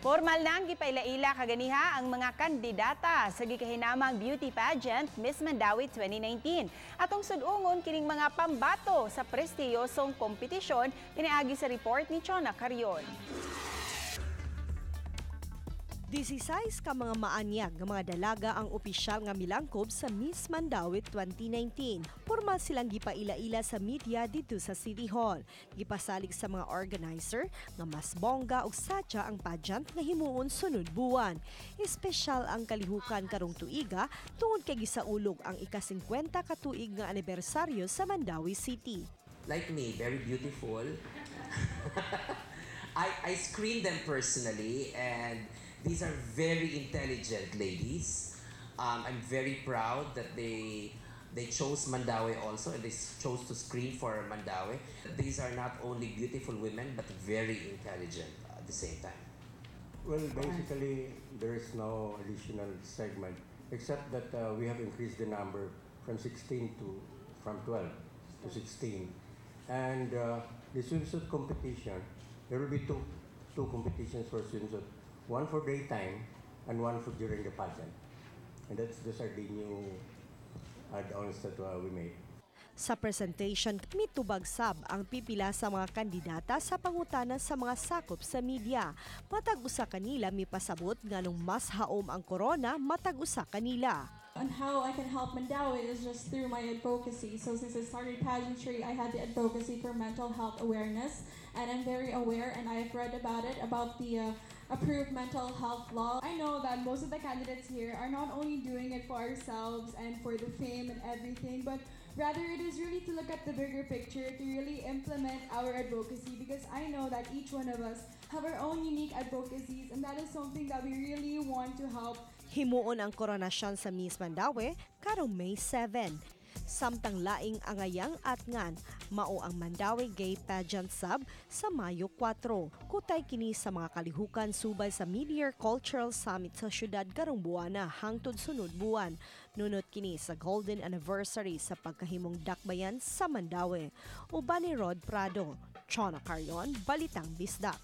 Formal nang gipaila-ila kaganiha ang mga kandidata sa gikahinamang beauty pageant Miss Mandaue 2019. Atong sud-ungon kining mga pambato sa prestiyosong kompetisyon pinaagi sa report ni Chona Carion. 16 ka mga maanyag nga mga dalaga ang opisyal nga milangkob sa Miss Mandaue 2019. Pormal silang gipaila-ila sa media dito sa City Hall. Gipasalig sa mga organizer nga mas bongga og satya ang pageant nga himuon sunod buwan. Espesyal ang kalihukan karong tuiga tungod kay gisaulog ang ika-50 ka tuig nga anibersaryo sa Mandaue City. Like me, very beautiful. I screen them personally, and these are very intelligent ladies. I'm very proud that they chose Mandaue also, and they chose to screen for Mandaue. These are not only beautiful women, but very intelligent at the same time. Well, basically, there is no additional segment except that we have increased the number from 16 to from 12 to 16. And the swimsuit competition, there will be two competitions for swimsuit, one for daytime and one for during the pageant. And those are the new add-ons that we made. Sa presentation, mitubag sab ang pipila sa mga kandidata sa pangutana sa mga sakop sa media. Matag usa kanila mipasabot nganong mas haom ang korona matag usa kanila. On how I can help Mandaue is just through my advocacy. So since I started pageantry, I had the advocacy for mental health awareness, and I'm very aware and I've read about it, about the approved mental health law. I know that most of the candidates here are not only doing it for ourselves and for the fame and everything, but rather it is really to look at the bigger picture, to really implement our advocacy, because I know that each one of us have our own unique advocacies, and that is something that we really want to help. Himuon ang koronasyon sa Miss Mandaue karong May 7. Samtang laing angayang atngan, mao ang Mandaue Gay Pageant sab sa Mayo 4. Kutay kini sa mga kalihukan subay sa Mid-Year Cultural Summit sa syudad karong buwana hangtod sunod buwan. Nunot kini sa golden anniversary sa pagkahimong dakbayan sa Mandaue. Uban ni Rod Prado, Chona Carion, Balitang Bisdak.